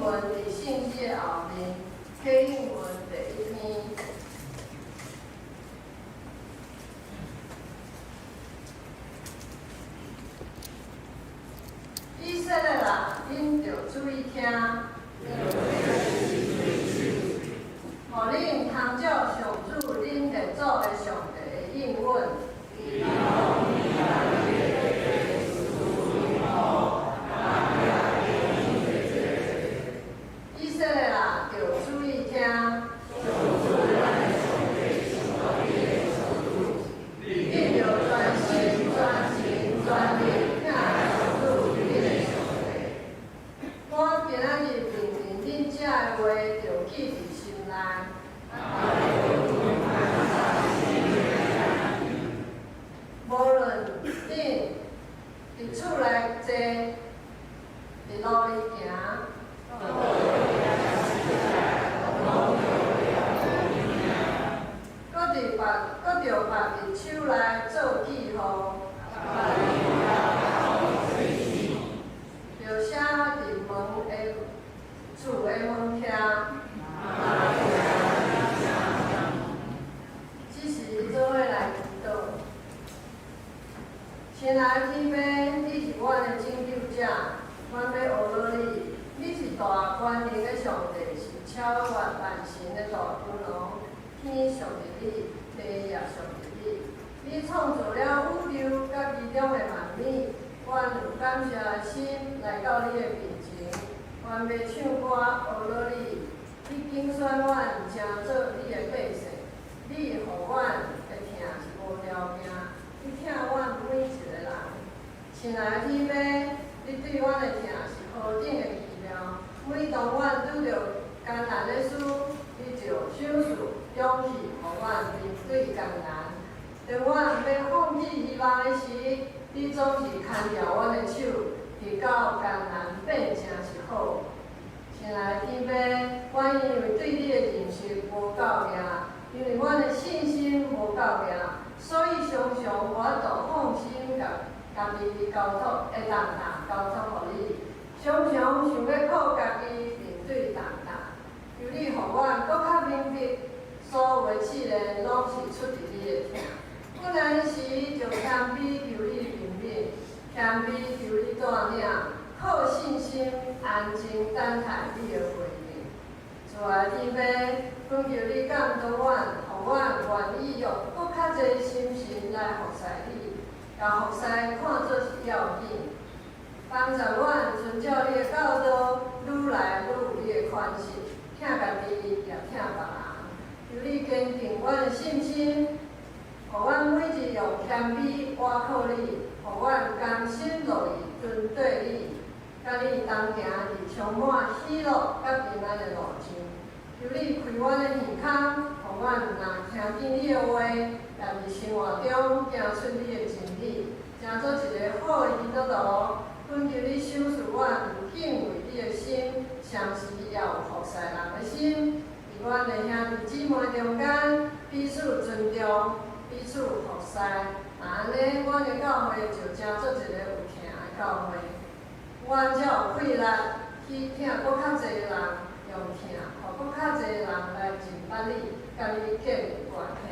文佇聖經的後面，啟應文第一篇。以色列人，恁著注意聽，予恁通照上主恁列祖的上帝的應允。以色列人，著注意聽。恁著專心、專情、專意疼上主恁的上帝。我今仔日命令恁這的話，著記佇心內。無論恁佇厝內坐，佇路裡行，閣著縛佇手內做記號，著寫佇門的厝的門徛。這時做伙來祈禱。親愛的天父，你是阮的拯救者，阮欲阿羅你。你是大權能的上帝，是超越萬神的大君王。天屬於你，地也屬於你。你創造了宇宙佮其中的萬物，阮有感謝的心來到你的面前。阮欲唱歌阿羅你，你揀選阮成做你的百姓，你予阮的疼是無條件，你疼阮每一个人。親愛的天父，你對阮的疼是何等的奇妙！每當阮拄著艱難的事，你就賞賜勇氣，予阮面對艱難。當阮欲放棄希望的時，你總是牽牢阮的手，直到艱難變成是好。親愛的天父，阮因為對你的認識無夠硬，因為阮的信心無夠硬，所以常常無法度放心共家己交託的重擔交託予你，常常想欲靠家己面對重擔。求你予阮閣較明白，所有的試煉攏是出佇你的疼。困難時就謙卑求你憐憫，謙卑求你帶領，靠信心安靜等待你的回應。主愛天父，懇求你感動阮，予阮願意用閣較濟心神來服侍你，共服侍看做是要緊。幫助阮遵照你的教導，愈來愈有你的款式，疼家己也疼別人。求你堅定阮的信心，予阮每日用謙卑倚靠你，予阮甘心樂意跟綴你，佮你同行佇充滿喜樂佮平安的路上。求你開阮的耳孔，予阮若聽見你的話，也佇生活中行出你的真理，成做一个好的基督徒。懇求你賞賜阮有敬畏你的心，同時也有服侍人的心。佇阮的兄弟姊妹中間，彼此尊重，彼此服侍。若按呢，阮的教會就成做一个有疼的教會。阮才有氣力去疼閣較濟人，用疼，予閣較濟人來認捌你，佮你建立關係。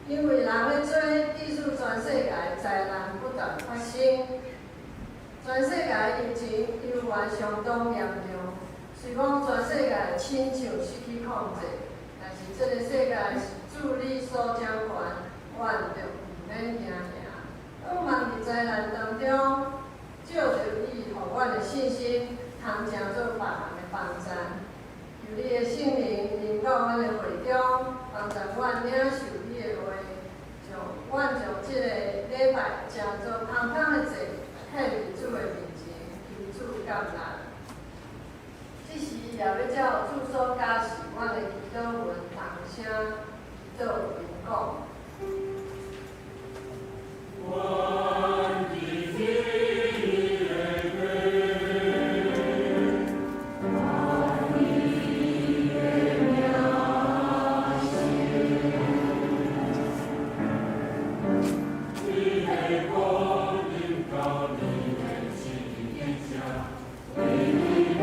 因為人的罪，致使全世界災難不斷發生，全世界疫情猶原相當嚴重。雖講全世界親像失去控制，但是這个世界是主你所掌權，阮就毋免驚嚇。向望佇災難當中，藉著你予阮的信心，通成做別人的幫贊。求你的聖靈臨到阮的會中，幫助阮領受你的話，將阮將這个禮拜成做芳香的祭，獻佇主的面前，求主接納。這時也欲照主所教示阮的祈禱文同聲祈禱並講。阮佇天的父，願你的名聖，你的國臨到，你的旨意成，你的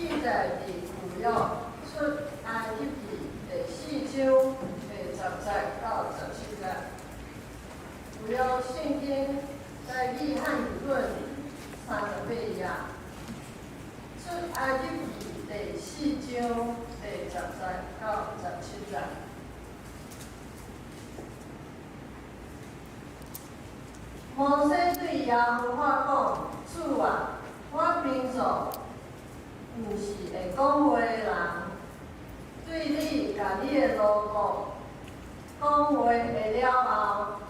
記載佇舊約出埃及記第四章第十節到十七節。舊約聖經台語漢字本38頁，出埃及記第四章第十節到十七節。摩西對耶和華講：主啊，我平素毋是會講話的人，對你共你的奴僕講話的了後，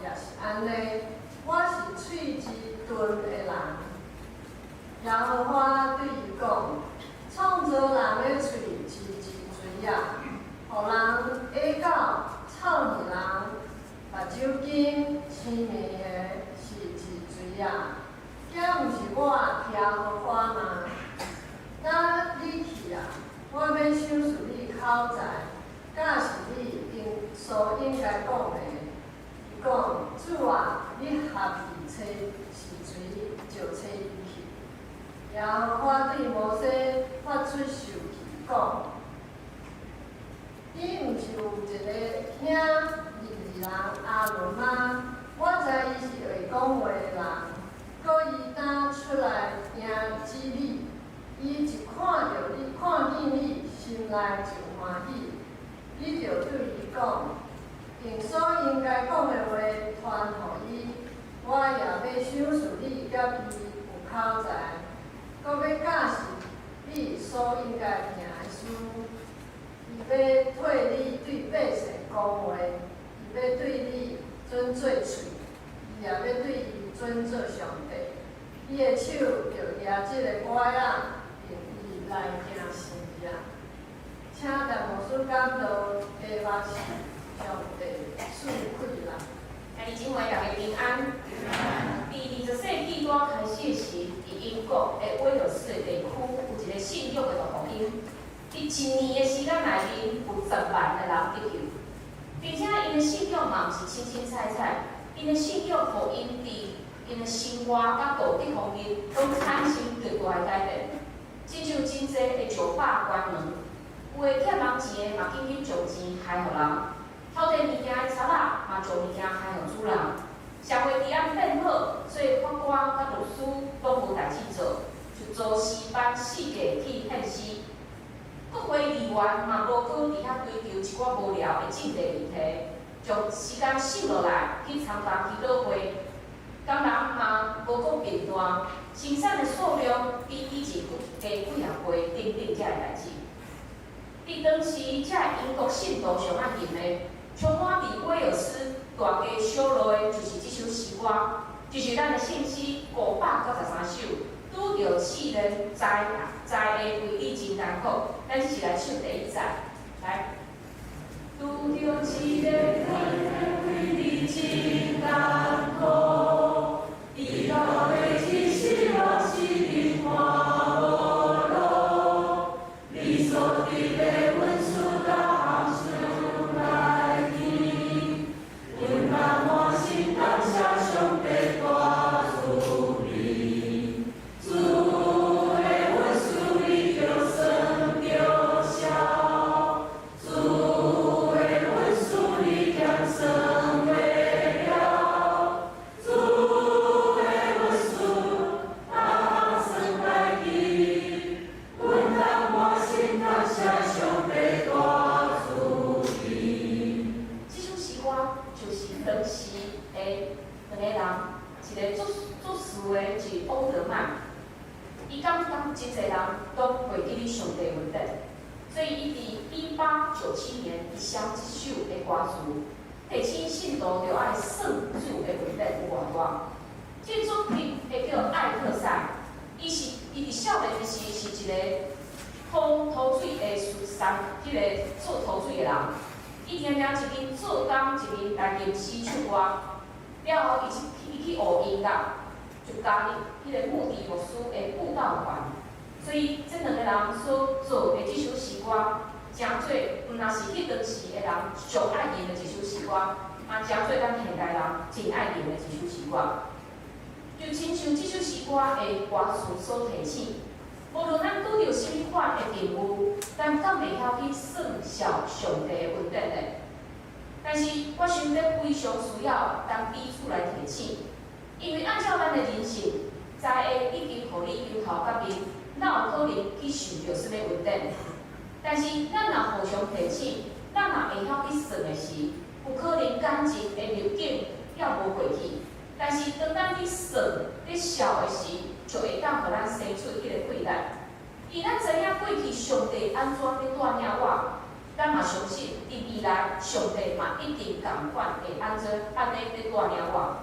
也是按呢。我是喙舌鈍的人。耶和華對伊講：創造人的喙是一錘仔，予人啞狗、臭耳人、目睭金、青面的是一錘仔，這毋是我耶和華嗎？那你去啊，我欲賞賜你口才，教示你應所應該講的。伊講：主啊，你合意揣是誰，就揣伊去。耶和華對摩西發出受氣講：你毋是有一个兄利未人亞倫嗎？我知伊是會講話的人，閣伊當出來迎接你，伊一看著你，看見你，心內就歡喜。你著對伊講，用所應該講的話傳予伊。我也欲賞賜你佮伊有口才，閣欲教示你所應該行的事。伊欲替你對百姓講話，伊欲對你準做喙，伊也欲對伊準做上帝。伊的手著舉這个拐仔，用伊來行神跡。請陳牧師講道，題目是上帝賜氣力。兄弟姊妹，大家平安。佇20世紀拄開始的時，佇英國的威爾士的地區，有一个信仰的大復興。佇一年的時間內面，有10萬的人得救，並且𪜶的信仰嘛毋是凊凊彩彩，𪜶的信仰予𪜶佇𪜶的生活佮道德方面，攏產生極大的改變。親像真濟的酒吧關門，有的欠人錢的嘛緊緊將錢還予人，偷提物件的賊仔嘛將物件還予主人。社會治安變好，所以法官佮律師攏無代誌做，就組詩班四界去獻詩。國會議員嘛無閣佇遐追求一寡無聊的政治議題，將時間省落來去參加祈禱會。工人嘛無閣貧惰，生產的數量比以前加幾仔倍等等遮的代誌。佇當時，遮英國信徒上愛吟的，充滿佇威爾斯大街小路的，就是這首詩歌，就是咱的聖詩593首。拄著試煉災災的為你真艱苦，咱一齊來唱第一節，來。拄著試煉為你真艱苦，跌到尾一時攏是你看無路，你所得的恩賜逐項想來記，阮當滿心感謝上帝大慈悲。主的恩賜你著算著少，主的恩賜你減算袂了，主的恩賜逐項算來記，阮當滿心感謝上帝大慈悲。這首詩歌就是當時的兩个人，一个做做事的是歐德曼，伊感覺真濟人攏袂記得上帝恩典，所以伊佇1897年，伊寫這首的歌詞，提醒信徒著愛算主的恩典有偌大。這個作品會叫艾克賽，伊是伊佇少年時是一个塗塗水的師，彼个做塗水的人，伊定定一邊做工一邊來吟詩唱歌。了後，伊去學音樂，就加入彼个穆迪牧師的舞蹈團。所以，這兩个人所做的這首詩歌，成做毋若是彼當時的人上愛吟的一首詩歌，嘛成做咱現代人真愛吟的一首詩歌。就親像這首詩歌的歌詞所提醒，無論咱拄著啥物款的境遇，咱敢會曉去算數上帝的恩典呢？但是我想這非常需要咱彼此來提醒，因為按照咱的人性，知的已經予你憂頭甲面，哪有可能去想著啥物恩典？但是咱若互相提醒，咱若會曉去算的時，有可能感情的逆境猶無過去，但是當咱去算、咧數的時，就會當予咱生出彼个氣力。因咱知影過去上帝按怎咧帶領我，咱嘛相信佇未來上帝嘛一定仝款會按怎按呢咧帶領我。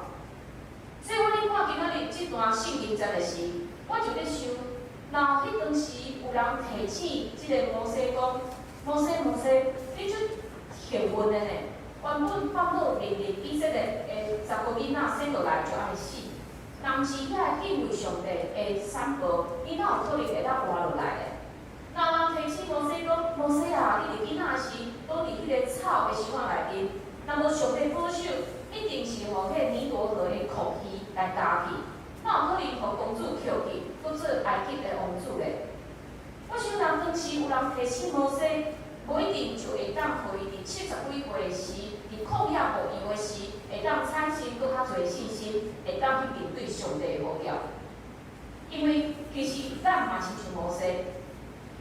所以我咧看今仔日這段聖經節的時，我就咧想，若彼當時有人提醒這个摩西講：摩西，摩西，你足幸運的呢！原本法老命令以色列的十個囡仔生落來就愛死，若毋是遐敬畏上帝的產婆，伊哪有可能會當活落來的？若有人提醒摩西講：摩西啊，你佇囡仔時，倒佇彼个草的箱仔內面，若無上帝保守，一定是予彼个尼羅河的蛞蝓來咬去，哪有可能予公主抾去，閣做埃及的王子咧？我想，若當時有人提醒摩西，無一定就會當予伊佇七十幾歲時，佇曠野牧羊的時，會當產生閣較濟信心，會當去面對上帝的呼叫。因為其實咱嘛親像摩西，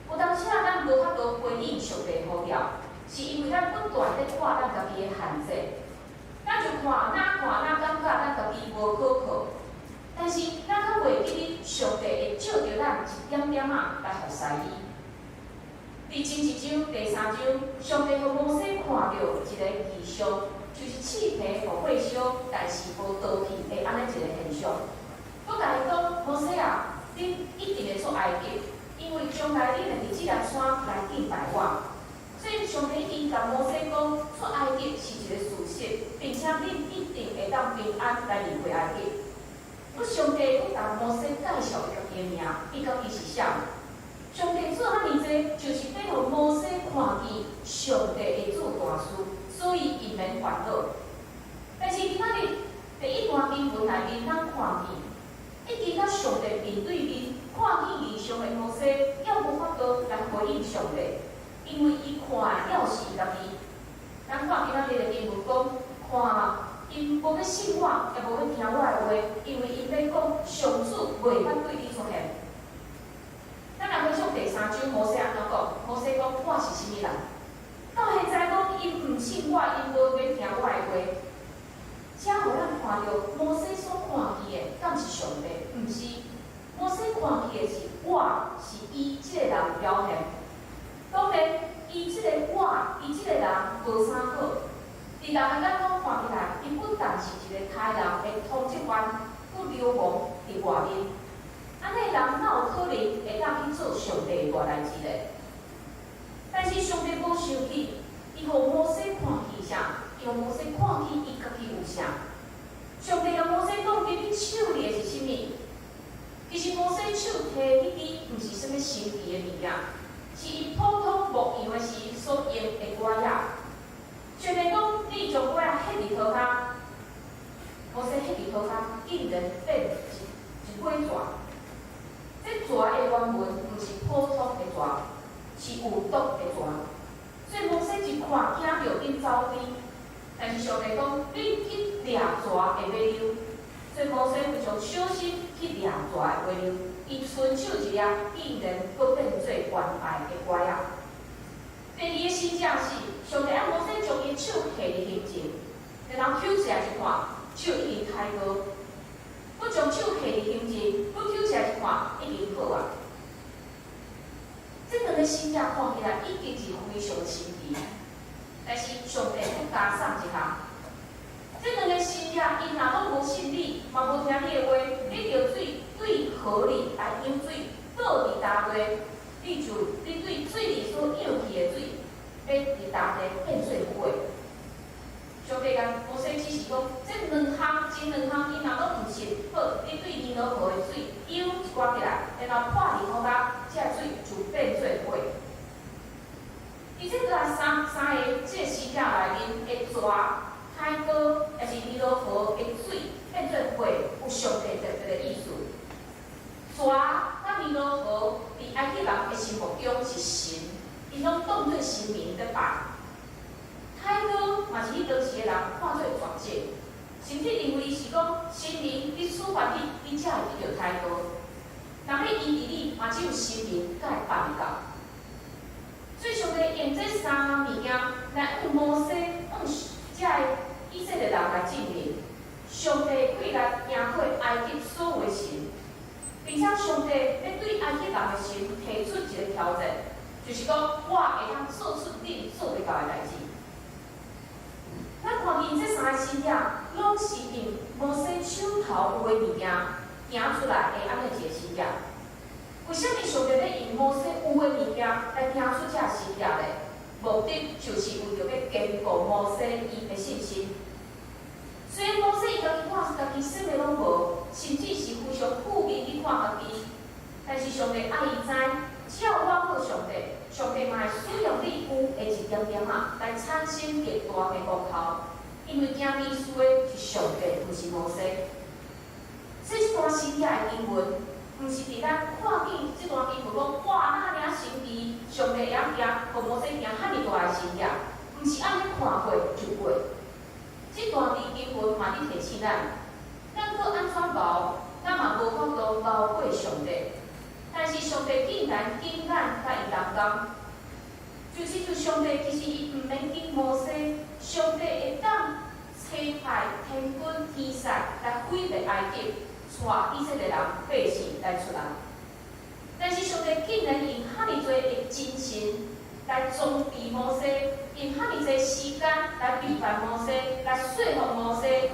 有當時啊，咱無法度回應上帝的呼叫，是因為咱不斷咧看咱家己的限制，咱就看哪看哪感覺咱家己無可靠，但是咱閣袂記得上帝會借著咱一點點仔來服侍伊。佇前一章、第三章，上帝予摩西看著一个異象，就是刺皮予火燒，但是無焦去的按呢一个現象。閣共伊講：摩西啊，你一定會出埃及，因為將來你會佇這粒山來敬拜我。所以上帝已經共摩西講，出埃及是一個事實，並且恁一定會當平安來離開埃及。閣上帝閣共摩西介紹伊家己的名，伊家己是啥？上帝做遐爾濟，就是欲予摩西看見上帝會做大事，所以伊免煩惱。但是今仔日佇這段經文內面，咱看見已經佮上帝面對面，看見異象的摩西，猶無法度來回應上帝，因為伊看的猶是伊家己。咱看今仔日的經文講，看𪜶無欲信我，也無欲聽我的話，因為𪜶欲講上主袂捌對你出現。咱來回想第三章，摩西按怎講？摩西講：我是啥物人？到現在講𪜶毋信我，𪜶無欲聽我的話。這予咱看著摩西所看見的，敢是上帝？毋是，摩西看見的是我是伊這個人表現。當然，伊這個我，伊這個人無啥好。佇人的眼中看起來，伊不但是一個殺人的通緝犯，閣流亡佇外面。按呢人哪有可能會當去做上帝的大代誌咧？但是上帝無生氣，伊予摩西看見啥？伊予摩西看見伊家己有啥？上帝共摩西講：佇你手裡的是啥物？其實摩西手提彼支毋是啥物神奇的物件，是伊普通牧羊的時所用的拐仔。上帝講：你將拐仔彼佇塗跤，摩西彼佇塗跤，竟然變一尾蛇。這蛇的原文毋是普通的蛇，是有毒的蛇。所以摩西一看驚著緊走開。但是上帝講：你去掠蛇的尾溜。所以摩西非常小心去掠蛇的尾溜，伊伸手一掠，竟然閣變做原來的拐仔。第二個神跡是，上帝愛摩西將伊手下佇胸前，然後搝起來一看，手已經開刀。閣將手下佇胸前，閣搝起來一看，已經好啊。這兩個神跡看起來已經是非常神奇，但是上帝閣加送一項。這兩個神跡，𪜶若攏無信你，嘛無聽你的話，你著對對河裡來揚水，倒佇乾地，你就你對水裡所揚起的水，欲佇乾地變做血。上帝共摩西指示講，這兩項，這兩項，𪜶若攏毋信，好，你對尼羅河的水揚一寡起來，然後潑佇塗跤，這水就變做血。佇這個三個這個神跡內面的蛇、海哥，抑是尼羅河的水變做血，有上帝特別的意思。蛇佮尼羅河佇罰你，你才會得著態度。若欲醫治你，嘛只有神明才會辦會到。所以上帝用這三項物件來向摩西、向遮个以色列人來證明，上帝氣力贏過埃及所有的神，並且上帝欲對埃及人的神提出一个挑戰，就是講我會當做出恁做袂到的代誌。咱看見這三个神蹟，攏是用摩西手頭有的物件行出來的按呢一个神蹟。為啥物上帝欲用摩西有的物件來行出這神蹟呢？目的就是為著欲堅固摩西伊的信心。雖然摩西伊家己看家己啥物攏無，甚至是非常負面去看家己，但是上帝愛伊知，只要倚靠上帝，上帝嘛會使用你有的一點點仔來產生極大的功效。因為行奇事的是上帝，毋是摩西。所以這段神蹟的經文，毋是佇咱看見這段經文講，哇，哪爾神奇，上帝會曉行，予摩西行遐爾大的神蹟，毋是按呢看過就過。這段佇經文嘛佇提醒咱，咱閣按怎熬，咱嘛無法度熬過上帝。但是上帝竟然揀咱佮伊同工，就是就上帝其實伊毋免揀摩西，上帝會當差派天軍天使來毀滅埃及，帶以色列人百姓來出來。但是上帝竟然用遐爾濟的精神來裝備摩西，用遐爾濟時間來陪伴摩西，來說服摩西，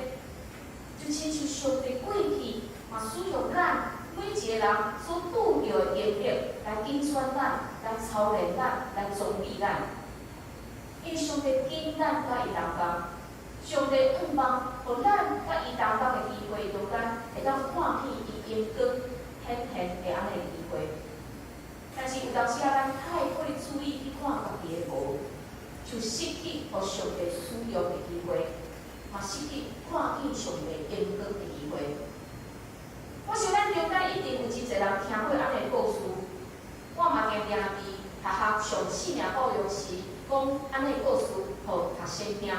就親像上帝過去嘛使用咱每一個人所拄著的經歷來揀選咱，來操練咱，來裝備咱。因為上帝揀咱佮伊同工，上帝向望予咱佮伊同工的機會中間，會當看見伊榮光顯現的按呢機會。但是有當時啊，咱太過注意去看家己的無，就失去予上帝使用的機會，嘛失去看見上帝榮光的機會。我想咱中間一定有真濟人聽過按呢故事，我嘛定定佇學校上四名教育時講按呢故事，予學生聽。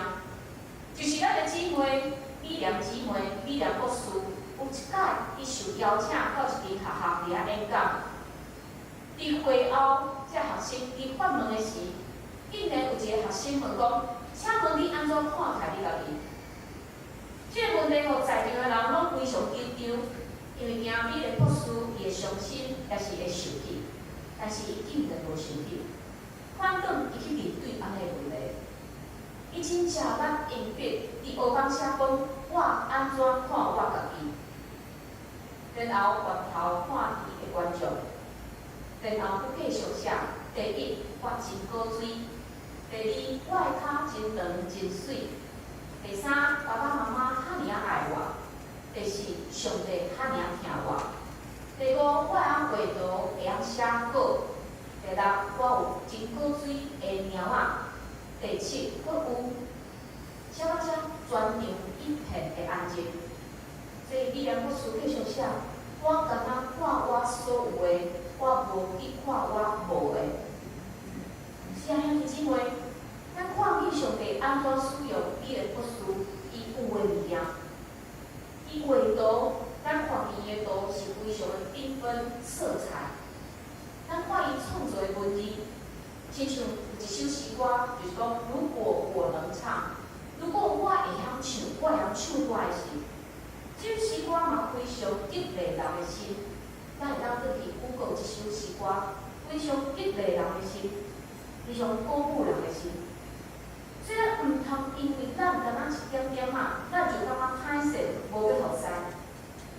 就是咱的姊妹美蓮姊妹、美蓮博士，有一擺伊受邀請到一間學校佇遐演講。佇會後，這學生佇發問的時，竟然有一个學生問講：請問你按怎看待你家己？這个問題予在場的人攏非常緊張，因為驚美蓮博士伊會傷心，抑是會受氣。但是伊竟然無受氣，反轉伊去面對按呢問題。伊真正捌用筆佇黑板寫講：我按怎看我家己？然後回頭看伊的觀眾，然後閣繼續寫：第一，我真古錐；第二，我的跤真長真媠；第三，爸爸媽媽遐爾仔愛我；第四，上帝遐爾疼我；第五，我會曉畫圖，會曉寫稿；第六，我有真古錐的貓仔；第七，我有寫到遮，全場一片的安靜。所以美蓮博士繼續寫：我敢若看我所有的，我無去看我無的。是啊，兄弟姊妹，咱看見上帝按怎使用美蓮博士伊有的物件，伊畫圖，咱看見伊的圖是非常的繽紛色彩。咱看伊創作的文字，親像有一首詩歌，就是講如果我能唱，如果我會曉唱，我會曉唱歌的時，這首詩歌嘛非常激勵人的心。咱會當轉去 Google 這首詩歌，非常激勵人的心，非常鼓舞人的心。所以咱毋通因為咱敢若一點點仔，咱就感覺歹勢，無欲服侍。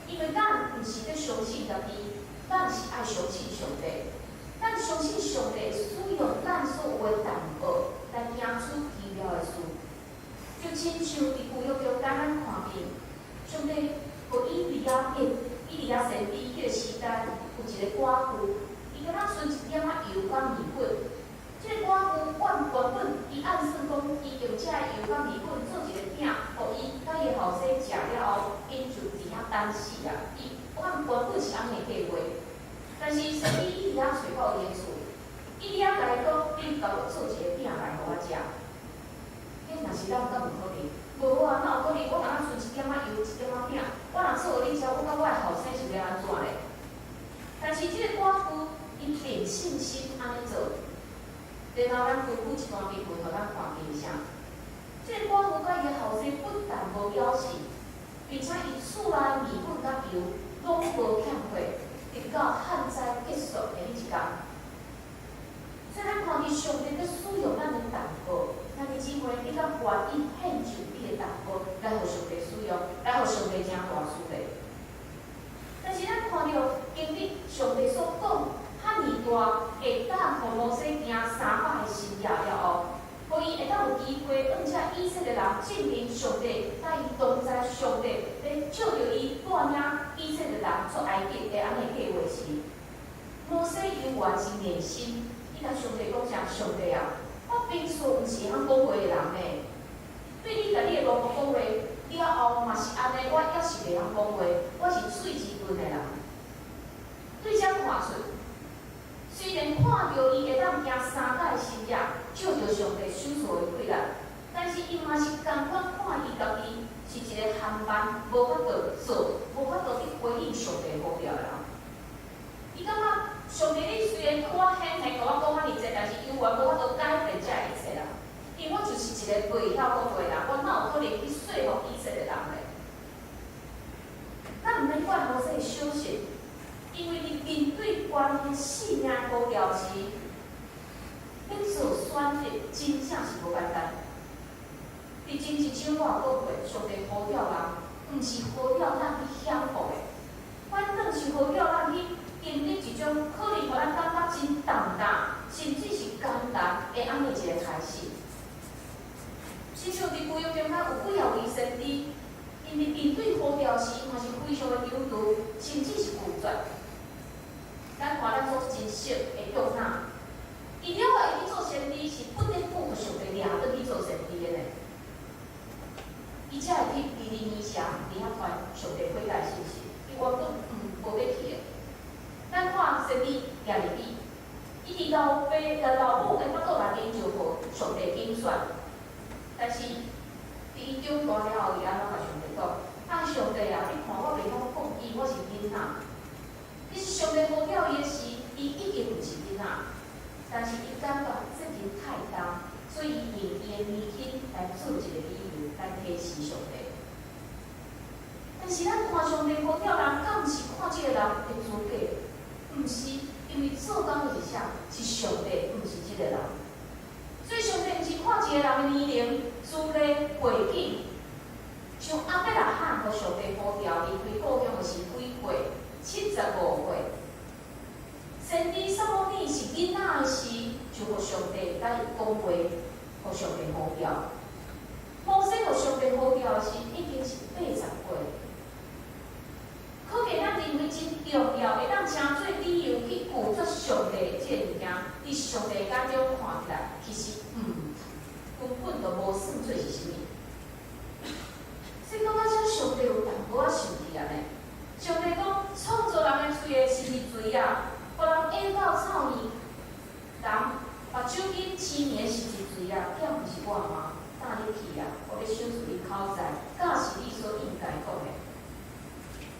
因為咱毋是咧相信家己，咱是愛相信上帝。咱相信上帝使用咱所有的淡薄來行出奇妙的事。就親像佇舊約中間，咱看見上帝予以利亞，以利亞先知彼个時代，有一个寡婦，伊敢若賰一點仔油佮麵粉。這个寡婦原本伊按算講，伊用這个油佮麵粉做一个餅，予伊佮伊後生食了後，𪜶就佇遐等死啊！伊原本是按呢計劃，但是先知以利亞揣到伊的厝，以利亞共伊講：你共我做一个餅來予我食。彼若是咱敢有可能？無啊，哪有可能？我敢若賰一點仔油，一點仔餅，我若做予你食，我感覺然後咱根據這段經文，予咱看見啥？這个寡婦佮伊的後生不但無枵死，並且伊厝內麵粉佮油攏無欠缺，直到旱災結束的彼一工。所以咱看見上帝佇使用咱的淡薄，兄弟姊妹，你敢願意獻上你的淡薄來予上帝使用，來予上帝成大事咧？但是咱看著經歷上帝所講遐爾大，會當予摩西行300個神跡了後，予伊會當有機會，向這以色列人證明上帝佮伊同在，上帝欲藉著伊帶領以色列人出埃及的按呢計畫時，摩西猶原真硬心，伊共上帝講啥？上帝啊，我平素毋是會曉講話的人呢。對你共你的奴僕講話了後，嘛是按呢，我猶是袂曉講話，我是喙舌鈍的人。對這看出，雖然看著伊會當行三擺神跡，借著上帝賞賜的貴人，但是伊嘛是仝款看伊家己是一个含慢，無法度做，無法度去回應上帝呼召的人。伊感覺上帝你雖然對我顯現，共我講遐爾濟，但是猶原無法度改變這一切啦。因為我就是一個袂曉講話的人，我哪有可能去說服以色列人咧？咱毋免怪摩西小信，因為佇面對關係性命呼召時，欲做選擇真正是無簡單。佇前一章我有講過，上帝呼召人，毋是呼召咱去享福的，反倒是呼召咱去經歷一種可能予咱感覺真重擔，甚至是艱難的按呢一个開始。親像佇舊約中間有幾仔位先知，𪜶佇面對呼召時，嘛是非常的猶豫，甚至是拒絕。咱看咱所真熟的約拿，伊了後伊去做先知，是不得不予上帝掠轉去做先知的呢。伊才會去尼尼微城佇遐傳上帝悔改信息，伊原本毋無欲去的。咱看先知耶利米，伊佇老爸佮老母的腹肚內面就予上帝揀選，但是佇伊長大了後，伊按怎共上帝講？啊，上帝啊，你看我袂曉講伊，我是囡仔。其實上帝呼召伊的時，伊已經毋是囡仔，但是伊感覺責任太重，所以伊用伊的年輕來做一個理由來推辭上帝。但是咱看上帝呼召人，敢毋是看這個人的資格？毋是，因為做工的是啥？是上帝，毋是這個人。所以上帝毋是看一個人的年齡、資歷、背景。像亞伯拉罕予上帝呼召離開故鄉的時幾歲？75歲。先知撒母耳是囡仔的時，就予上帝共伊講話，予上帝呼召。摩西予上帝呼召的時，已經是80歲。可見咱認為真重要，會當成做理由去拒絕上帝的這个物件，佇上帝眼中看起來，其實根本就無算做是啥物。所以講到這，上帝有淡薄仔生氣啊呢。上帝講，創造人的喙的是毋是槌啊？予人嚥到臭耳，人目睭緊痴迷的是毋是槌啊？敢毋是我嗎？帶你去啊！我欲賞賜你口才，敢是你所應該講的。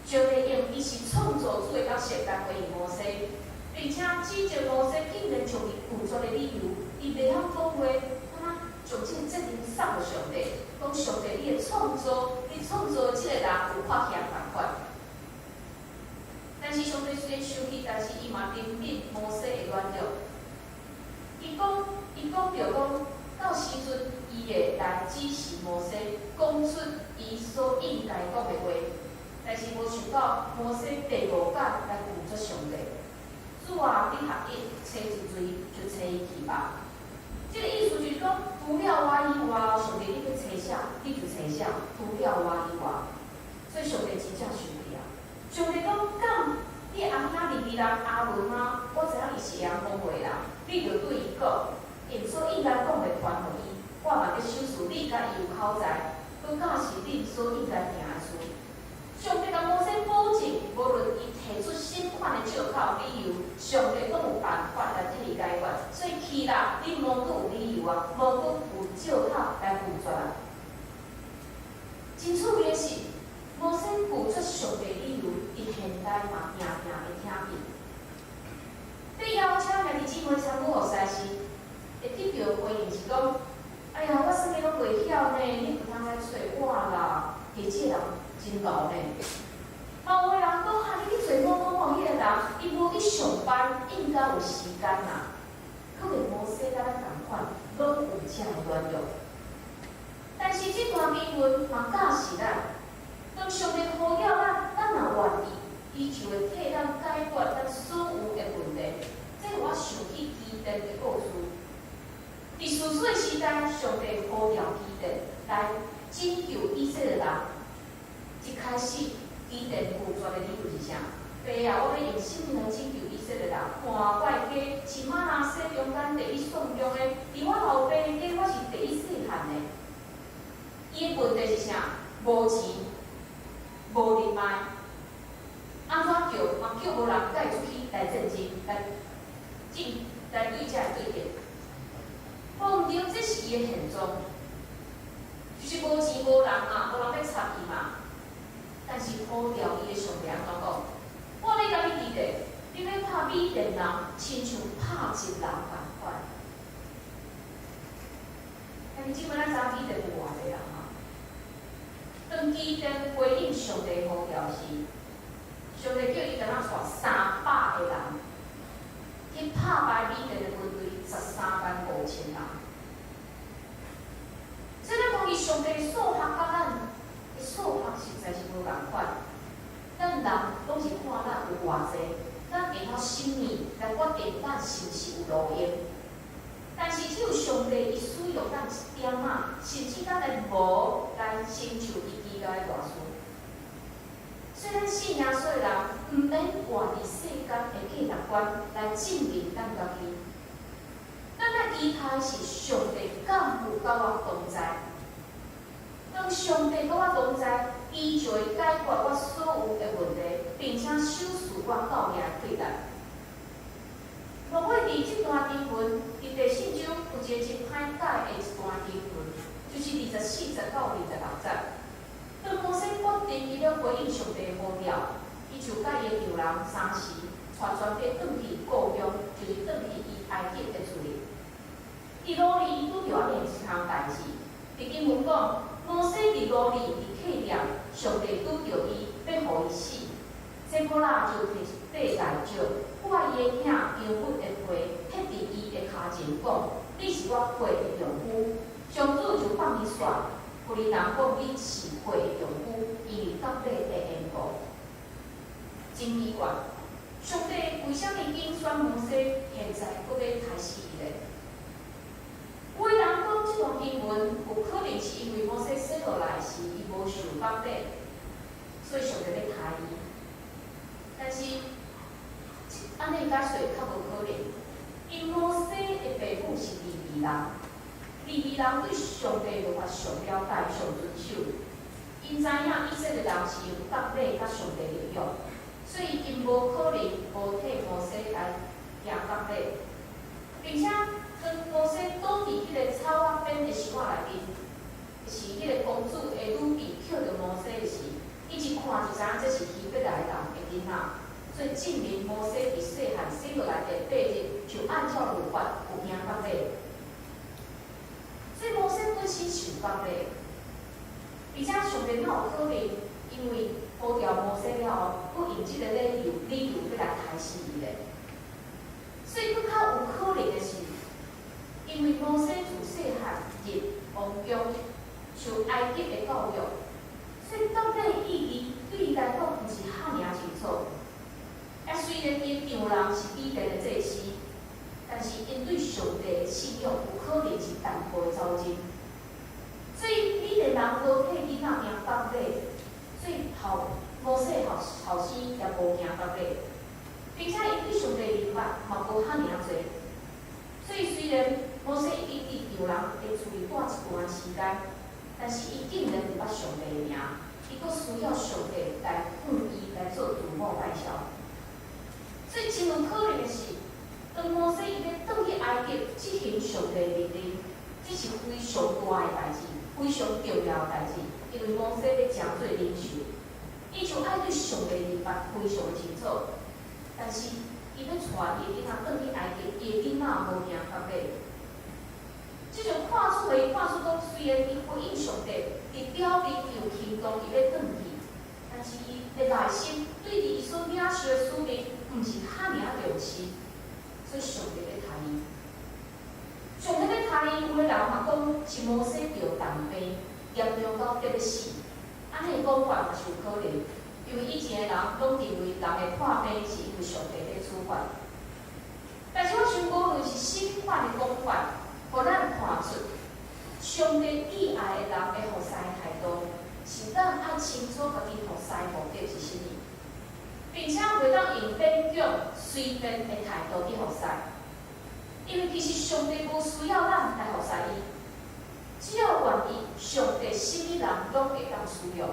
上帝用伊是創造主的角色來回應摩西，並且指責摩西竟然將伊拒絕的理由，伊袂曉講話，敢若將這個責任送予上帝，講上帝你的創造，你創造的這個人有缺陷仝款。但是上帝雖然生氣，但是伊嘛憐憫摩西的軟弱。伊講著講，到時陣伊會來指示摩西，講出伊所應該講的話。但是無想到摩西第五擺來拒絕上帝。主啊，你合意揣一槌就揣伊去吧。這个意思就是講，除了我以外，上帝你欲揣啥，你就揣啥，除了我以外。所以上帝真正生氣啊！上帝講，敢你阿兄利未人亞倫啊，我知影伊是會曉講話的人，你著對伊講，用所應該講的傳予伊，我嘛欲賞賜你佮伊有口才，閣教示恁所應該行的事。上帝共摩西保證，無論伊提出啥款的借口理由，上帝攏有辦法來替伊解決。所以去啦，你毋閣有理由啊，毋閣有借口來拒絕啊。真趣味的是，摩西拒絕上帝理由，佇現代嘛定定會聽見。欲邀請兄弟姊妹參與服侍時，會真𠢕呢。嘛有的人講啊，你去揣某某某彼个人，伊無去上班，應該有時間啦。可能摩西佮咱仝款，攏有遮的軟弱。但是這段經文嘛教示咱，當上帝呼召咱，咱若願意，伊就會替咱解決咱所有的問題。這予我想起基甸的故事。佇士師的時代，上帝呼召基甸來拯救以色列人。一開始，基甸拒絕的理由是啥？爸啊，我欲用啥物來拯救以色列人？看我的家是瑪拿西中間第一壯壯的，佇我老爸的家，我是第一細漢的。伊的問題是啥？無錢，無人脈，按怎叫嘛叫無人共伊出去來戰爭，來進來對這個對敵。無毋對，這是伊的現狀，就是無錢無人嘛，無人欲插伊嘛。但是呼召伊的上帝按怎講？我欲共你佇咧，你欲拍米甸人，親像拍一人仝款。兄弟姊妹，咱知影米甸有偌濟人嘛？當基甸回應上帝呼召時，上帝叫伊敢若帶300個人去拍敗米甸的軍隊135,000人。所以咱講伊上帝數學佮咱的數學實在是無仝款。咱人攏是看咱有偌濟，咱會曉啥物來決定咱是毋是有路用。但是只有上帝伊使用咱一點仔，甚至咱的無來成就伊奇妙的大事。所以咱信耶穌的人，毋免活佇世間的價值觀來證明咱家己。咱愛期待是上帝敢有佮我同在。當上帝佮我同在，伊就會解決我所有的問題，並且賞賜我教業的氣力。落尾佇這段經文，佇第四章有一個真歹解的一段經文，就是24節到26節。當摩西決定伊欲回應上帝呼召，伊就佮伊的丈人三時帶全家轉去故鄉，就是轉去伊埃及的厝裡。佇路裡，伊拄著按呢一項代誌。佇經文講，摩西佇路裡佇客店，上帝拄著伊，欲予伊死。這波拉就提一塊大石，蓋伊的囝羊骨的皮，彼佇伊的跤前講：你是我配的丈夫。上主就放伊煞。婦人講你是配的丈夫，因為割禮的緣故。真奇怪，上帝為啥物揀選摩西，現在閣欲刣死伊咧？有的人講這段經文有可能是因為摩西生落來時伊無受割禮，所以上帝欲刣伊。但是，按呢解說較無可能，因摩西的爸母是利未人，利未人對上帝律法上了解、上遵守，𪜶知影以色列人是用割禮佮上帝立約，所以𪜶無可能無替摩西來行割禮，並且當摩西倒佇彼个草仔邊的箱仔內面，是彼個公主的女婢抾著摩西的時，伊一看就知影這是希伯來人的囡仔，所以證明摩西佇細漢生落來第八日就按照律法有行割禮。所以摩西本身受割禮，而且上帝哪有可能因為呼召摩西了後，閣用這個理由欲來刣死伊咧？所以閣較有可能的是，因為摩西自細漢入王宮受埃及的教育，所以割禮意義對伊來講毋是遐爾清楚。啊，雖然伊的丈人是米甸的祭司，但是𪜶對上帝的信仰有可能是淡薄的走真。所以米甸人無替囡仔行割禮，所以後摩西後後生也無行割禮，並且𪜶對上帝律法嘛無遐爾濟。所以雖然摩西已經佇丈人的厝裡蹛一段時間，但是伊竟然毋捌上帝的名，伊閣需要上帝來向伊來做自我介紹。所以真有可能的是，當摩西伊欲轉去埃及執行上帝的命令，這是非常大的代誌，非常重要的代誌，因為摩西欲成做領袖，伊就愛對上帝律法非常的清楚。但是伊欲帶伊的囡仔轉去埃及，伊的囡仔無行割禮，這就看出來，看出講，雖然伊回應上帝，佇表面有行動，伊欲轉去，是伊的內心對佇伊所領受的使命，毋是遐爾仔重視，所以上帝欲刣伊。上帝欲刣伊，有的人嘛講是摩西著重病，嚴重到得欲死。按呢講法嘛是有可能，因為以前的人攏認為人會破病是因為上帝咧處罰。但是我想，無論是啥物款的講法，予咱看出上帝喜愛的人的服侍態度，是咱愛清楚家己服侍目的是啥物，並且袂當用勉強隨便的態度去服侍，因為其實上帝無需要咱來服侍伊，只要願意，上帝啥物人攏會當使用。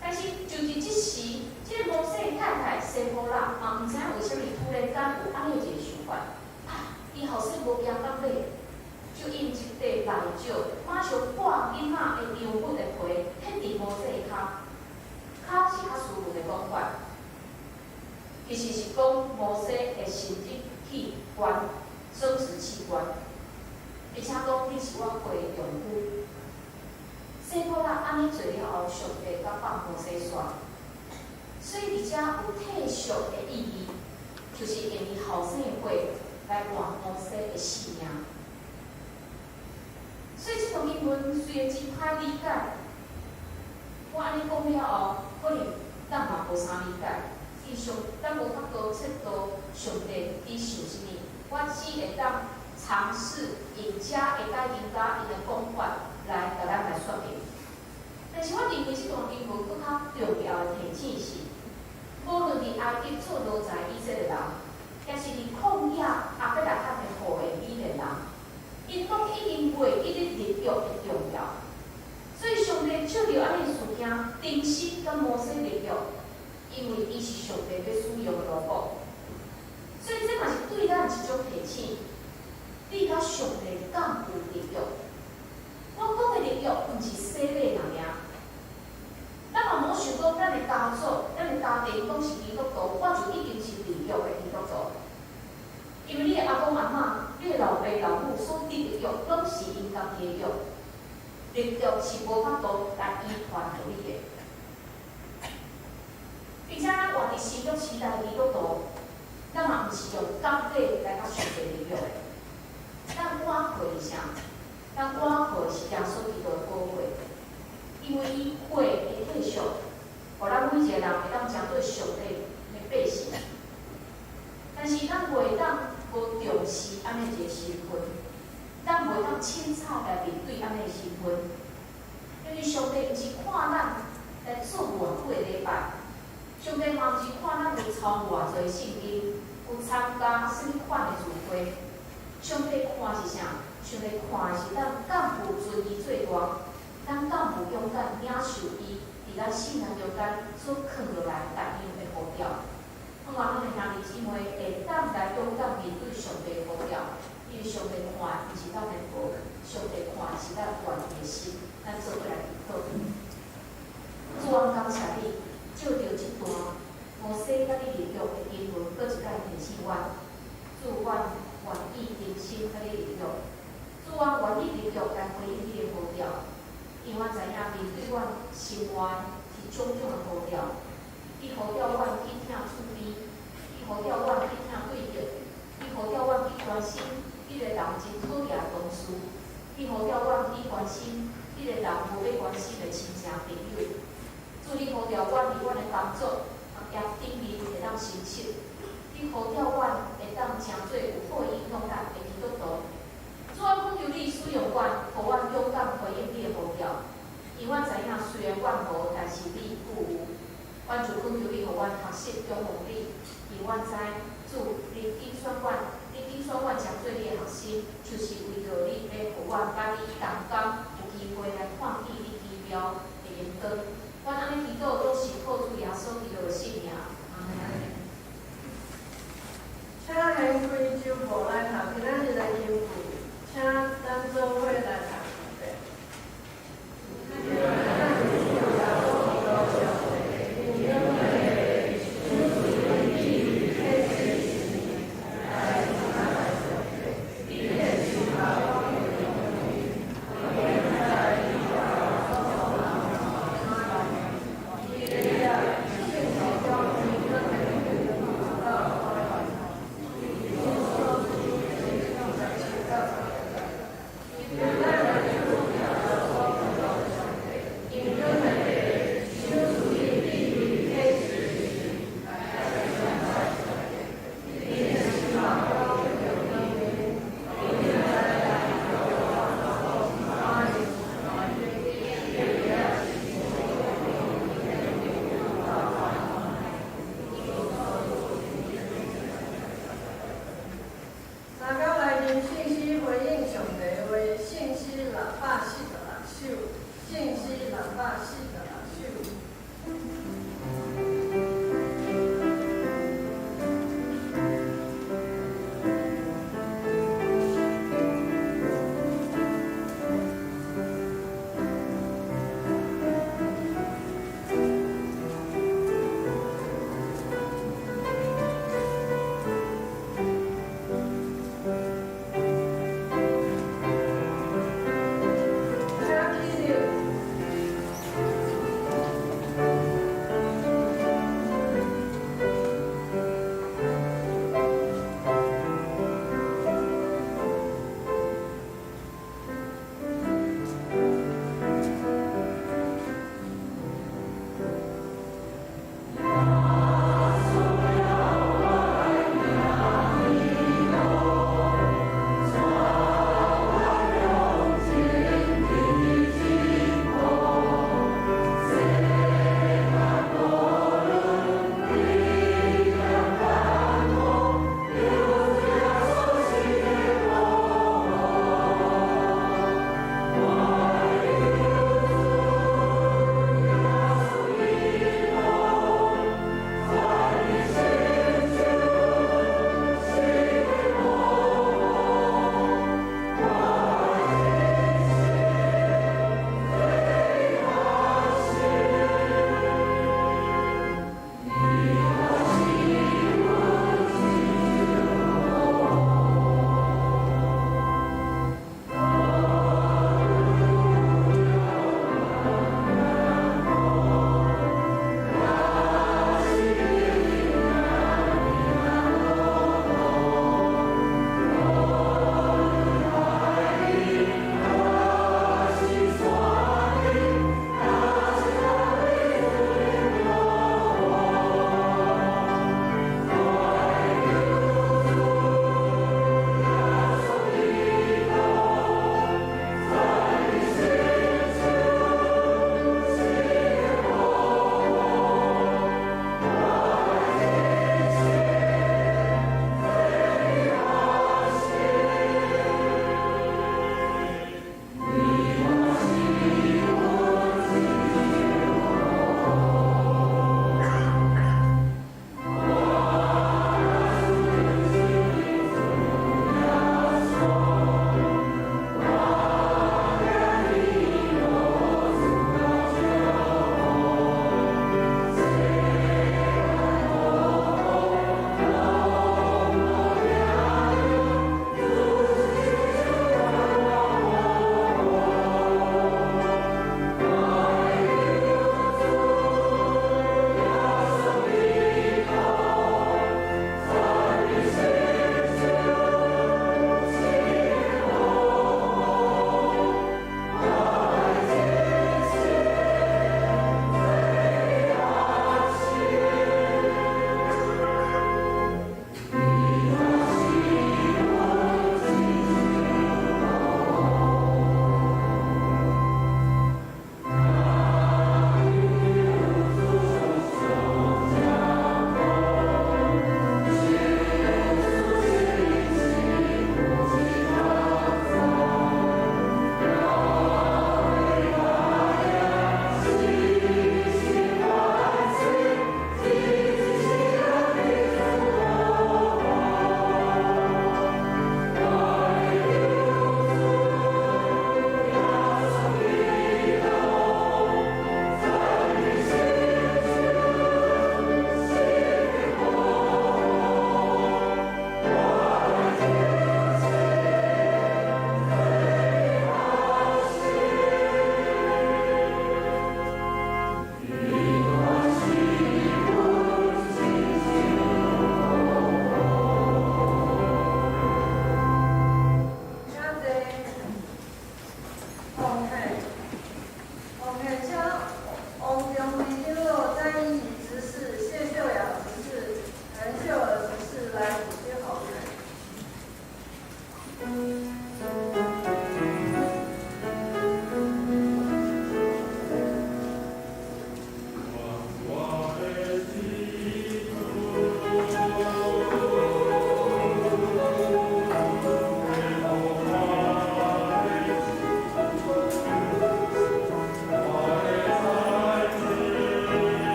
但是就佇這時，這個摩西的太太西波拉嘛，毋知影為啥物突然間有按呢一个想法，啊，伊後生無行到尾，就用一塊內石，馬上割囡仔的丈夫的皮，貼佇摩西的跤，跤是較斯文的講法，其實是講摩西的生殖器官、生殖器官，而且講你是我過的丈夫。西波拉按呢做了後，上帝才放摩西煞。所以佇遮有退贖的意義，就是用伊後生的血來換摩西的性命。所以這段經文雖然真歹理解，我按呢講了後，可能咱嘛無啥理解。伊上咱無法度徹度上帝佇想啥物，我只會當嘗試用遮會使增加𪜶的講法來共咱來說明。但是我認為這段經文閣較重要的提醒是，無論佇埃及做奴才以色列人，抑是佇曠野亞伯拉罕的後裔米甸人，𪜶攏已經袂記得立約的重要。所以上帝藉著按呢事件，重新佮摩西立約，因為伊是上帝欲使用的奴僕。所以這嘛是對咱一種提醒：你佮上帝敢有立約？我講的立約，毋是洗禮爾爾。咱嘛莫想講，咱的家族、咱的家庭攏是基督徒，我就一定是立約的基督徒。因為你的阿公阿嬤、你的老爸老母所立的約，攏是𪜶家己的約。立約是無法度來遺傳予你的。並且咱活佇新約時代的基督徒，咱嘛毋是用割禮來佮上帝立約的。咱倚靠的是啥？咱倚靠的是耶穌基督的寶血，因為伊血的退贖，予咱每一個人會當成做上帝的百姓。但是咱袂當無重視按呢一个身份，咱袂當凊彩來面對按呢的身份，因為上帝毋是看咱來做偌久的禮拜，上帝嘛毋是看咱有抄偌濟聖經，有參加啥物款的聚會。上帝看是啥？上帝看的是咱敢有尊伊做大，咱敢有勇敢領受伊佇咱生命中間所囥落來別樣的呼召。盼望咱的兄弟姊妹會當來勇敢面對上帝的呼召，因為上帝看的毋是咱的袍，上帝看的是咱願意的心。咱做伙來祈禱。主啊，感謝你，藉著這段摩西佮你立約的經文，閣一擺提醒阮，主，阮願意重新佮你立約。主啊，願意立約來回應你的呼召，因為阮知影面對阮生活是種種的呼召。你呼召阮去疼厝邊，你呼召阮去疼對壁，你呼召阮去關心彼個人真討厭的同事，你呼召阮去關心彼個人無欲關心的親情朋友。主，你呼召阮佇阮的工作行業頂面會當成熟，你呼召阮會當成做有好影響力的基督徒。主啊，懇求你使用阮，予阮勇敢回應你的呼召。因為阮知影，雖然阮無，但是你有。阮就懇求你，予阮學習仰望你，因為阮知主，你揀選阮，你揀選阮成做你的學生，就是為著你欲予阮佮你同工，有機會來看見你奇妙的榮光。阮按呢祈禱，攏是靠主耶穌基督的聖名。阿門。請掀開周報來讀今仔日的經文，請咱做伙來讀一遍。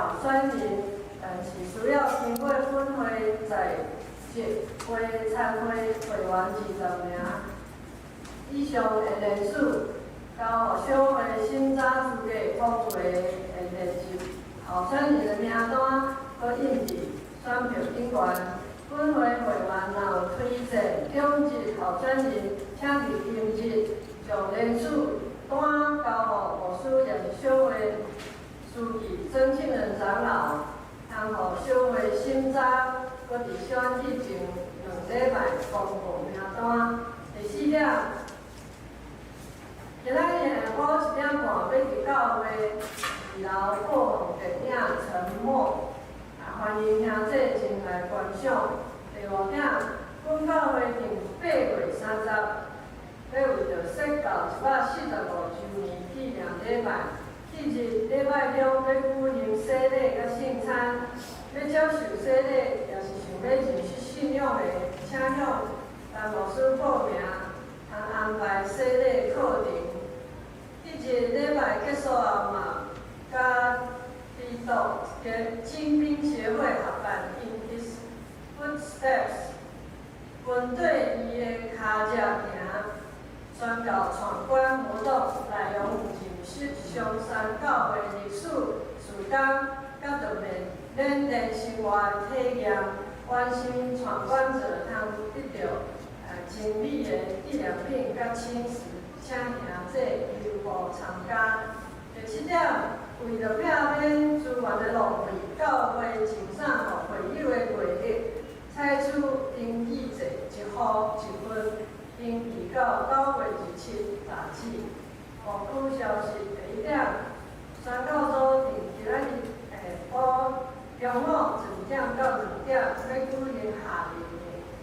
候選人，但是需要經過本會在職會參會會員20名以上的聯署，交予小會審查資格通過的聯席候選人的名單，閣印佇選票頂懸。本會會員若有推薦長職候選人，請佇今日將聯署單交予牧師，抑是小會書記曾慶仁長老，通予小會審查，閣佇選舉前2禮拜公布名單。第四點，今仔日下晡1點半欲佇教會二樓播放電影《沉默》，啊，歡迎兄弟前來觀賞。第五點，本教會佇8月30，欲為著宣教145週年紀念禮拜，翌日禮拜中欲舉行洗禮佮聖餐，欲接受洗禮，抑是想欲認識信仰的，請向陳牧師報名，通安排洗禮課程。翌日禮拜結束後嘛，佮基督的精兵協會合辦 In His Footsteps，跟對伊的跤跡行，宣教闖關活動，內容有認識松山教會歷史、事工，佮著緬緬甸生活的體驗，關心闖關者通得著精美的紀念品佮請示，請兄弟留步參加。第七點，為著避免資源的浪費，教會贈送予會友的月曆，採取登記制，一戶一份，登記到9月27截止。牧區消息第一點，宣教組佇今仔日下晡中午1點到2點，欲舉行夏令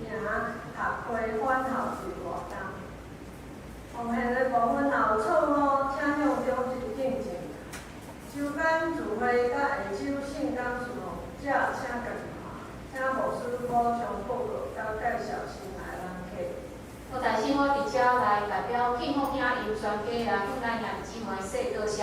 營學會返校日活動。奉獻的部分若有錯誤，請向長執訂正。周間聚會佮下晝聖工事奉者，請家己看，請牧師補充報告佮介紹新來人客。好，大師，我佇遮來代表慶福兄𪜶全家來向咱兄弟姊妹說多謝，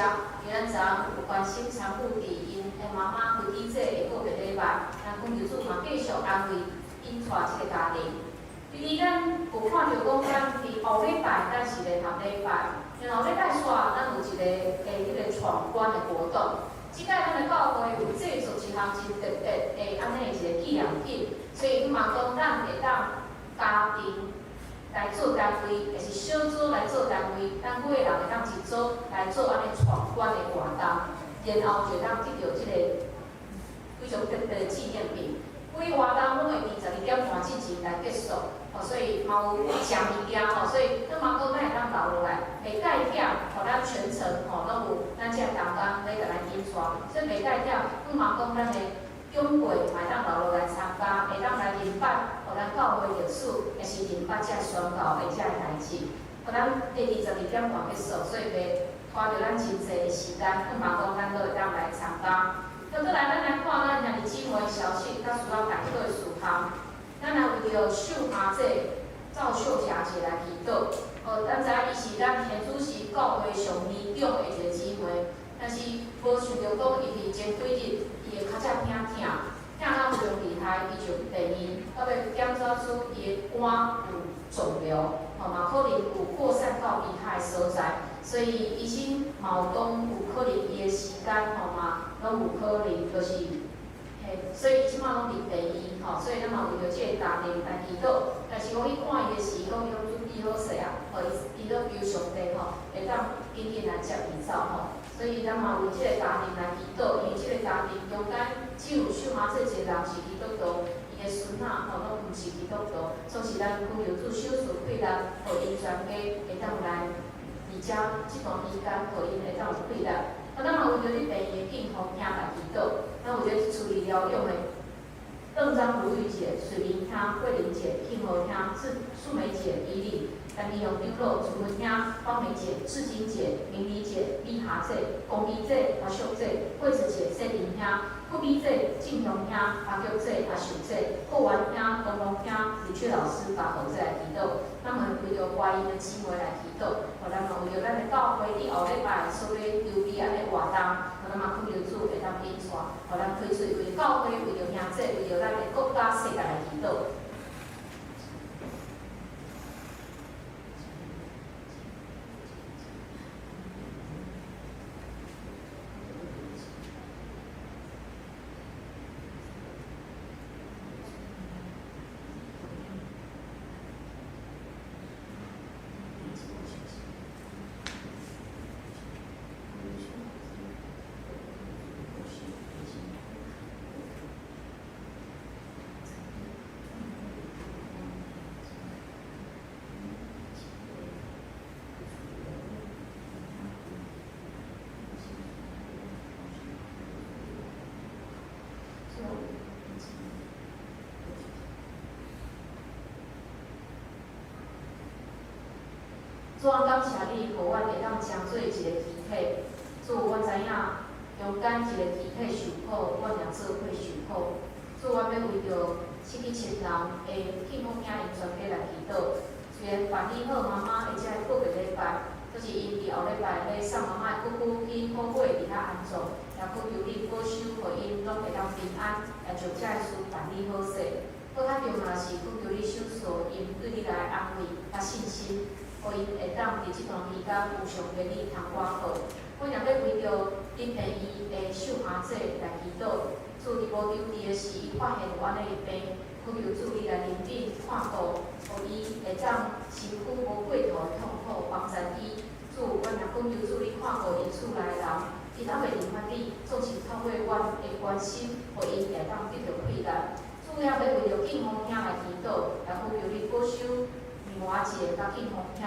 因咱昨昏有關心參與佇𪜶的媽媽飛機姐的告別禮拜，咱懇求主嘛繼續安慰𪜶帶這個家庭。第二，咱有看著講，咱佇後禮拜咱是聯合禮拜，然後禮拜煞咱有一個的彼個闖關的活動。這擺咱的教會有製作一項真特別的按呢一個紀念品，所以希望講咱會當家庭來做單位，抑是小組來做單位，咱幾個人會當一組來做按呢闖關的活動，然後就當得著這個非常特別的紀念品。規活動攏會佇12點半之前來結束，吼，所以嘛有食物件吼，所以咱嘛講咱會當留落來，袂蓋忝，予咱全程吼攏有咱這個同工咧共咱引帶，所以袂蓋忝，阮嘛講咱的長輩嘛會當留落來參加，會當來認捌，予咱教會歷史，抑是認捌這宣教的這个代誌。予咱會佇12點半結束，所以袂拖著咱真濟的時間，阮嘛講咱攏會當來參加。倒轉來，咱來看咱兄弟姊妹的消息，佮需要代禱的事項。咱來為著秀霞姐、趙秀霞姐來祈禱。哦，咱知影伊是咱天主是教會上年長的一個姊妹，但是無想著講伊佇前幾日，伊的跤脊疼疼，疼到非常厲害，伊就去病院，到尾檢查出伊的肝有腫瘤，吼嘛可能有擴散到其他的所在，所以醫生嘛有講有可能伊的時間吼嘛攏有可能就是嘿，所以伊這擺攏佇病院吼，所以咱嘛為著這個家庭來祈禱。但是我去看伊的時，講伊攏準備好勢啊，吼伊伊攏求上帝吼，會當緊緊來接伊走吼。所以咱嘛為這個家庭來祈禱，因為這個家庭中間只有秀媽這一個人是基督徒，伊的孫仔吼攏毋是基督徒，總是咱懇求主賞賜氣力，予𪜶全家會當來佇遮這段期間，予𪜶會當有氣力。啊，咱嘛為著佇病院的敬奉兄來祈禱，咱為著處理療養的鄧張如玉姐、水玲兄、慧玲姐、慶和兄、志素梅姐、伊麗、陳明勇長老、楚文兄、芳梅姐、志金姐、明麗姐、李霞姐、龚儀姐、阿秀姐、惠子姐、谢玲兄、傅美姐、靜雄兄、阿玉姐、阿秀姐、霍元兄、東龍兄、李雀老師、把猴子來祈禱。咱嘛為著懷孕的姊妹來祈禱，予咱嘛為著咱的教會佇後禮拜所欲籌備按呢活動，予咱嘛懇求主會當引帶。予咱開喙為教會、為著兄弟、為著咱的國家、世界來祈禱。主啊，感謝你，予阮會當成做一个肢體。主，阮知影中間一個肢體受苦，阮也做伙受苦。主，阮欲為著失去親人的慶福兄𪜶全家來祈禱。雖然辦理好媽媽的這个告別禮拜，就是𪜶佇後禮拜欲送媽媽的姑姑去好過佇遐安葬，也閣求你保守，予𪜶攏會當平安，來將這个事辦理好勢。閣較重要是，閣求你賞賜𪜶對你來安慰佮信心。予𪜶會當佇這段期間有上帝你通倚靠。阮也欲為著林便宜的秀華姐來祈禱。主佇無救治的時，伊發現有按呢的病，懇求主你來憐憫看顧，予伊會當身軀無過頭的痛苦，幫助伊。主，阮也懇求主你看顧𪜶厝內的人，𪜶猶未認捌你，總是透過阮的關心，予𪜶會當得著氣力。主也欲為著敬風兄來祈禱，也懇求你保守。另外一个佮敬風兄，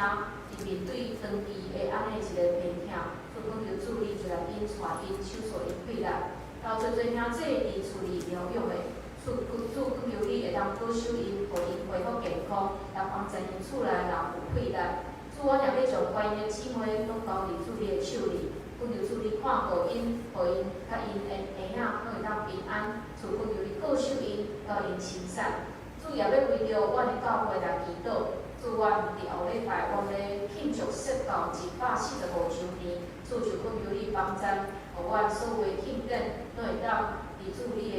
伊面對長期的按呢一个病痛，主懇求主你就來緊帶𪜶手術𪜶氣力，還有濟濟兄弟佇厝裡療養的，主主懇求你會當保守𪜶，予𪜶恢復健康，來幫助𪜶厝內人有氣力。主，阮也欲將懷孕的姊妹攏交佇主你的手裡，懇求主你看顧𪜶，予𪜶佮𪜶的嬰仔攏會當平安。主懇求你保守𪜶，佮𪜶親善。主也欲為著阮的教會來祈禱。主，阮佇後禮拜，阮欲慶祝設教145週年。主就懇求你幫贊，予阮所有的慶典攏會當佇主你的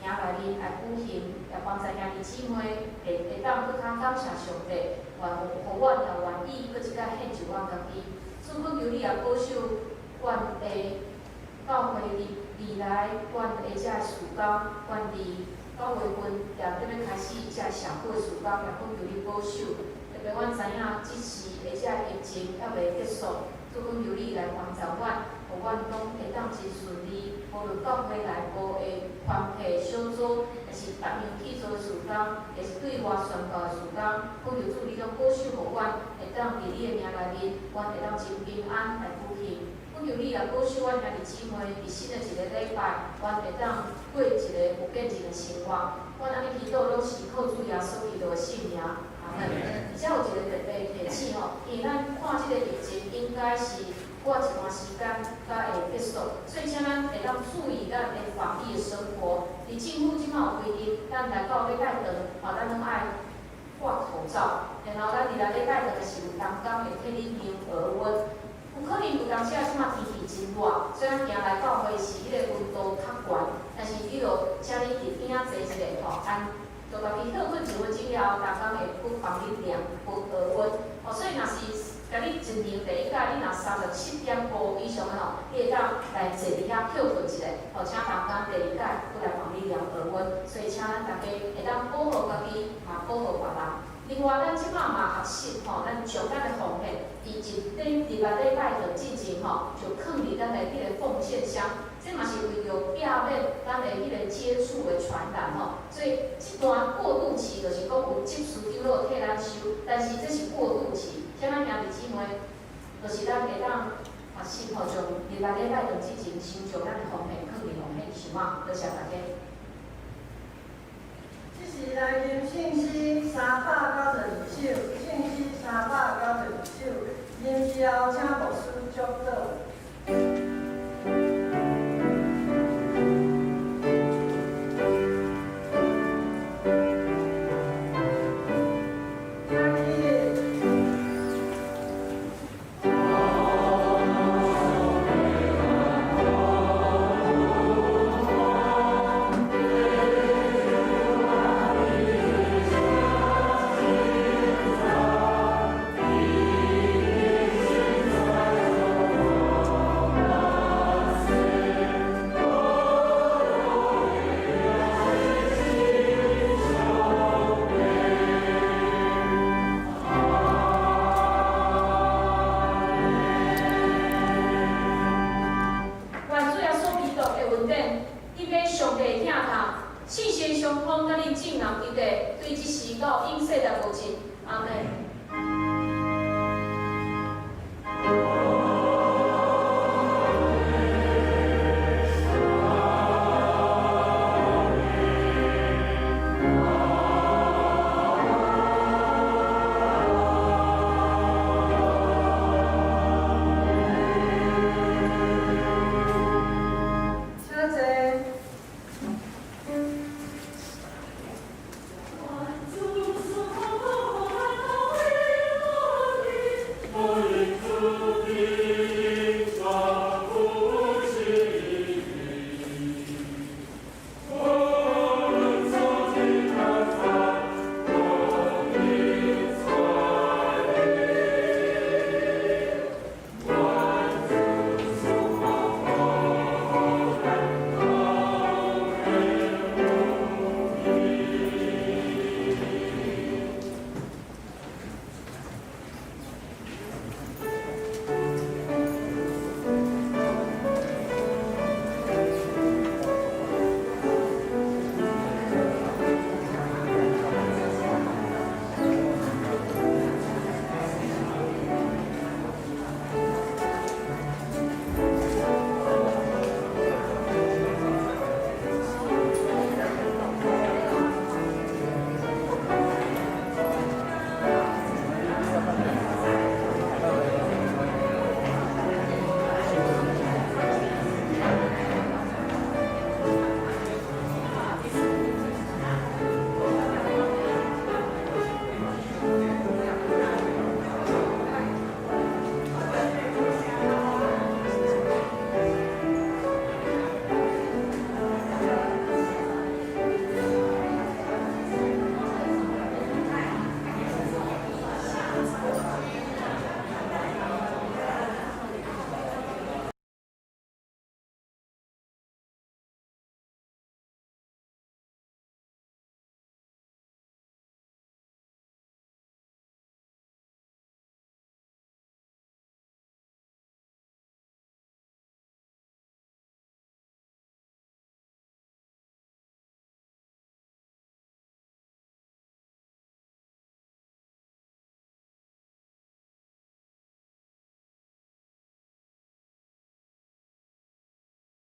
名內面來舉行，也幫助兄弟姊妹會會當閣較感謝上帝，願予阮也願意閣一擺獻上阮家己。主懇求你也保守阮的教會佇未來，阮的這个事工，阮佇9月份也欲開始這个社區的事工，也懇求你保守。特別阮知影這時的這个疫情猶未結束，主懇求你來幫助阮，予阮攏會當真順利。無論教會內部的團體小組，抑是別樣去做事工，抑是對外宣教的事工，懇求主你攏保守予阮，會當佇你的名內面，阮會當真平安來舉行。懇求你也保守阮兄弟姊妹，佇新的一個禮拜，阮會當過一個有見證的生活。阮按呢祈禱，攏是靠主耶穌基督的聖名。阿門。而且有一個特別提醒吼，因為咱看這個疫情應該是過一段時間才會結束，所以請咱會當注意咱的防疫的生活。佇政府這擺有規定，咱來到禮拜堂，吼，咱攏愛掛口罩。然後咱佇來禮拜堂的時有同工會替你量額溫。有可能有當時啊，這擺天氣真熱，所以咱行來教會時，彼個溫度較懸。但是你著請你佇邊仔坐一下吼，按就家己歇困一分鐘了後，同工會閣幫你量額溫。哦，所以若是共你一量第一擺，你若37.5以上的吼，你會當來坐佇遐歇困一下，吼，請同工第二擺閣來幫你量額溫。所以請咱大家會當保護家己，嘛保護別人。另外，咱這擺嘛學習吼，咱將咱的奉獻，佇一頂禮拜禮拜堂進前吼，就囥佇咱的彼个奉獻箱。這嘛是為著避免咱的彼个接觸的傳染吼。所以這段過渡期就是講有執事長老替咱收，但是這是過渡期，請咱兄弟姊妹，就是咱會當學習吼，將禮拜禮拜堂進前先將咱的奉獻囥佇奉獻箱仔。多謝大家。這是來吟聖詩392首，聖詩392首，吟詩後請牧師祝禱。請起立。聖人之地，對這時到永世來無盡。阿門。